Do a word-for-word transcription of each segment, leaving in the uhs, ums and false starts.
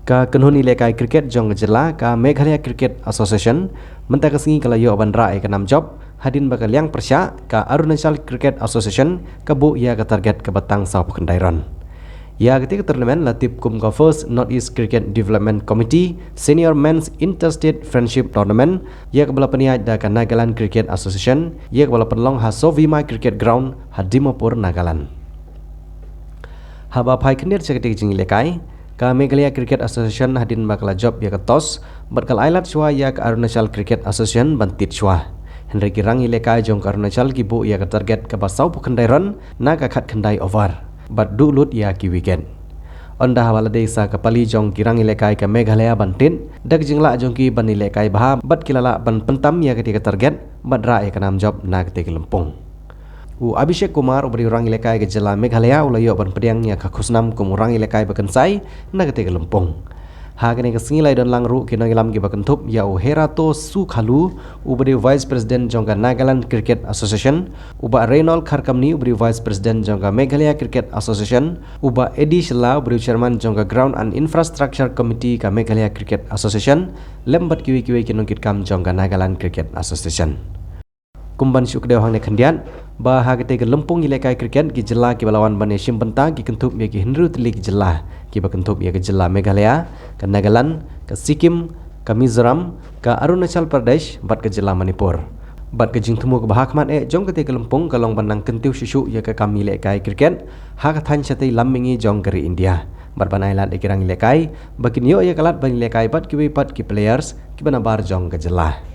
Ka kynhun ïalehkai cricket jong ka jylla, ka Meghalaya Cricket Association, mynta ka sngi ka la ïoh ban rah ïa ka nam jop hadien ba ka liang pyrshah, ka Arunachal Cricket Association, ka buh ïa ka target kaba tang sawphew khyndai run. Ïa katei ka tournament la tip kum ka First North East Cricket Development Committee Senior Men's Interstate Friendship Tournament, ïa kaba la pynïaid da ka Nagaland Cricket Association, ïa kaba la pynlong ha Sovima Cricket Ground ha Dimapur, Nagaland. Haba phai khyndiat sha katei ka jingïalehkai, ka Meghalaya Cricket Association hadien ba ka la jop ïa ka toss bad ka la ai lad shuwa ïa ka Arunachal Cricket Association ban tied shuwa. Hynrei ki rangïalehkai jong ka Arunachal ki buh ïa ka target kaba sawphew khyndai run na ka khatkhyndai over bad duh lut ïa ki wicket. Ynda haba la dei sa ka pali jong ki rangïalehkai ka Meghalaya ban tied, da ka jinglah jong ki ban ïalehkai bha bad ki la lah ban pyntam ïa katei ka target bad rah ïa ka nam jop na katei ka lympung. U Abhishek Kumar, uba dei u rangïalehkai ka jylla Meghalaya, u la ïoh ban pdiang ïa ka khusnam kum u rangïalehkai ba kynsai na katei ka lympung. Ha kane ka sngi la ïadon lang ruh ki nongïalam kiba kynthup ïa u Herato Sukhalu, uba dei u Vice President jong ka Nagaland Cricket Association, u Bah Reynold Kharkamni, uba dei u Vice President jong ka Meghalaya Cricket Association, u Bah Edi Shylla, uba dei u Chairman jong ka Ground and Infrastructure Committee ka Meghalaya Cricket Association, lem bad kiwei kiwei ki nongkitkam jong ka Nagaland Cricket Association. Kum ban shu kdew hangne khyndiat, ba ha katei ka lympung ïalehkai cricket, ki jylla kiba la wan ban ïashim bynta ki kynthup ïa ki hynriew tylli ki jylla, kiba kynthup ïa ka jylla Meghalaya, ka Nagaland, ka Sikkim, ka Mizoram, ka Arunachal Pradesh bad ka jylla Manipur. Bad ka jingthmu kaba ha khmat eh jong katei ka lympung ka long ban nang kyntiew shuh shuh ïa ka kam ïalehkai cricket ha ka thaiñ shatei lam mihngi jong ka ri India. Bad ban ai lad ïa ki rangïalehkai ba kin ïoh ïa ka lad ban ïalehkai bad kiwei pat ki players kiba nabar jong ka jylla.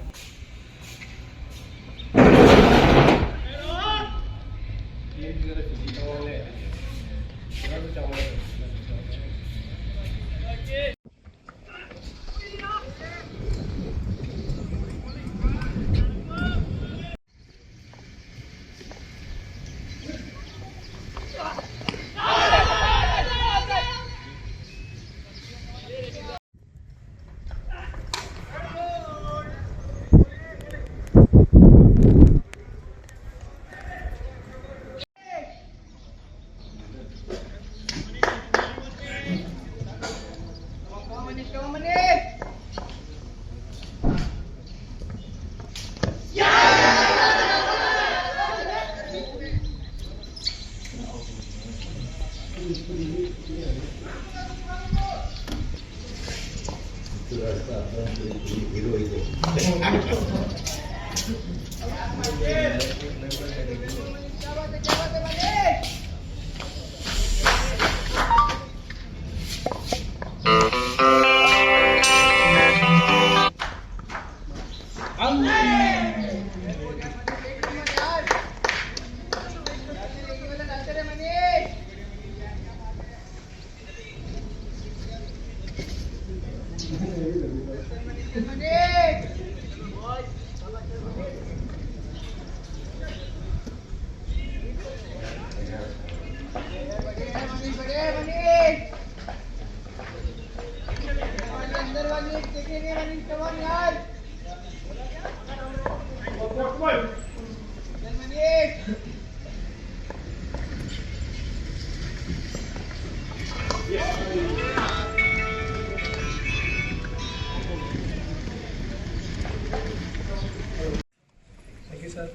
Thank you, sir.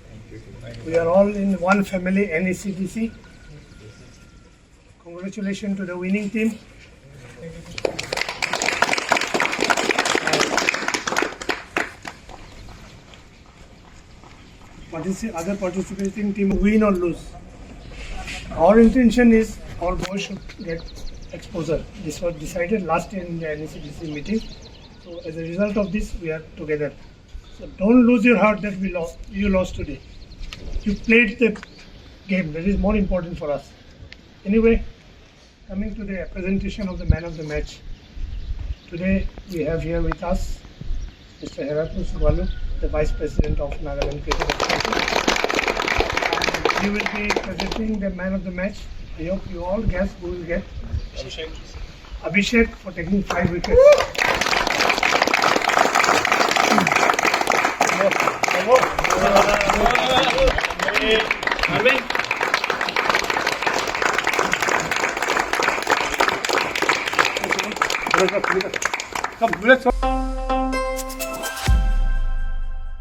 We are all in one family, N E C D C. Congratulations to the winning team. Partici-, other participating team win or lose. Our intention is our boys should get exposure. This was decided last year in the N E C D C meeting. So as a result of this, we are together. So don't lose your heart that we lost, you lost today. You played the game. That is more important for us. Anyway, coming to the presentation of the man of the match, today we have here with us Mister Herato Sukhalu, the Vice President of Nagaland Cricket Association. And he will be presenting the man of the match. I hope you all guess who will get. Abhishek. Abhishek for taking five wickets. Come, let's go.